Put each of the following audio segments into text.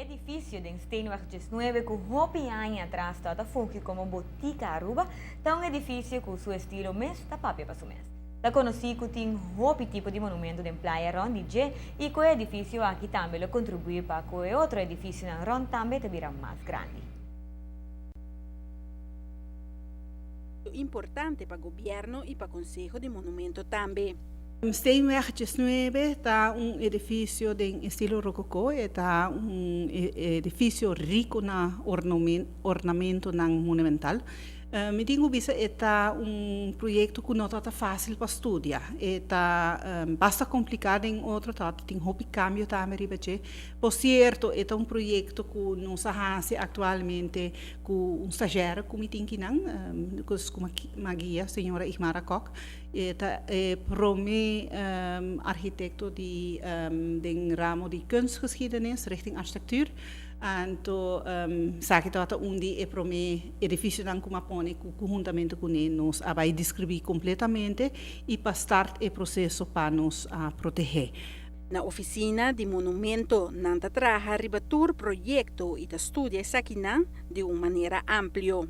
Edificio den Steenweg 19 cu hopi aña atras ta fungi como Botica Aruba, ta un edificio cu su estilo mes ta papia pa su mes. Ta conoci cu tin hopi tipo di monumento den Playa rond di dje y cu e edificio aki tambe lo contribui pa cu e otro edificionan rond tambe ta bira mas grandi. Importante pa gobierno y pa Conseho di Monumento tambe. Steenweg 19 ta un edificio den estilo rococo, e ta un edificio rico na ornamentonan monumental. Mi tin cu bisa e ta un proyecto cu no ta facil pa studia. E ta basta complica den otro, ta tin hopi cambio tambe riba dje. Por cierto, e ta un proyecto cu nos a haci actualmente cu un stagiaire cu mi tin kinan, cu mi guia, señora Igmara Kok. E ta e prome architecto di den ramo di kunstgeschiedenis richting architectuur. Anto esaki tabata un di e prome edificionan cu mi a pone cu conhuntamente cune nos a bay describi completamente y pa start e proceso pa nos a protege. Na oficina di monumento nan ta traha riba tur proyecto y ta studia esakinan di un manera amplio.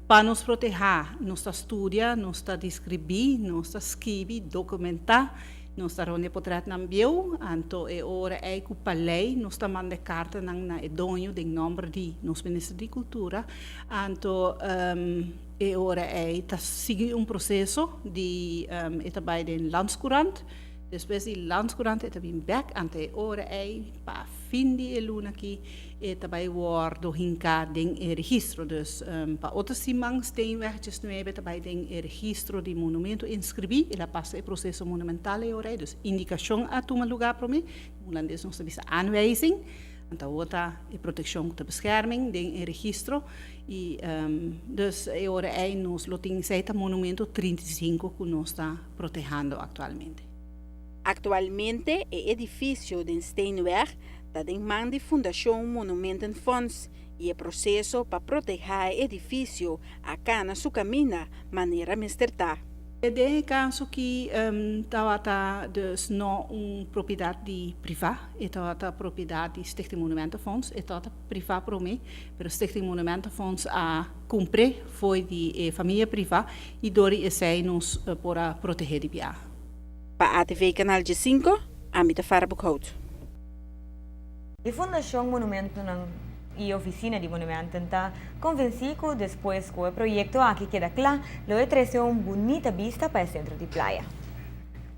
Pa nos protehá, nos ta studia, nos ta deskribí, nos ta skibi, dokumentá, nos ta ronde potretnan bieu, anto e ora ei ku pa lei nos ta manda e kartanan na e doño den nòmber di nos Minister di Kultura, anto e ora ei ta sigui un proseso di e ta bai den Landscourant, despues di Landscourant e ta bin bèk, anto e ora ei pa fin di e luna aki E ta bai wordo hinká den e registro. Dus pa otro siman Steenweg 19 ta bai den e registro di monumento inskribí. El a pasa e proseso monumental e ora ei. Dus indikashon a tuma lugá promé. Den hulandes nos ta bisa aanwijzing. Anto awor ta e protekshon ku ta bescherming den e registro. I dus e ora ei nos lo tin esei ta monumento 35 ku nos ta protehando aktualmente. Aktualmente e edifisio den Steenweg ta den man di Fundashon Monumentenfonds i e proseso pa protehá e edifisio a kana su kaminda manera mester ta. Den e kaso ki tabata dus no un propiedat di privá, e tabata propiedat di Stichting Monumentenfonds, e tabata privá promé, pero Stichting Monumentenfonds a kumpr'é fo'i di e famia privá i dor di esei nos por a protehé di biaha. Pa ATV Canal 15, ami ta Farah Boekhout. E Fundashon Monumentonan i Ofisina di Monumenten ta konvensí ku despues ku e proyekto aki keda kla, lo e trese un bunita bista pa e sentro di playa.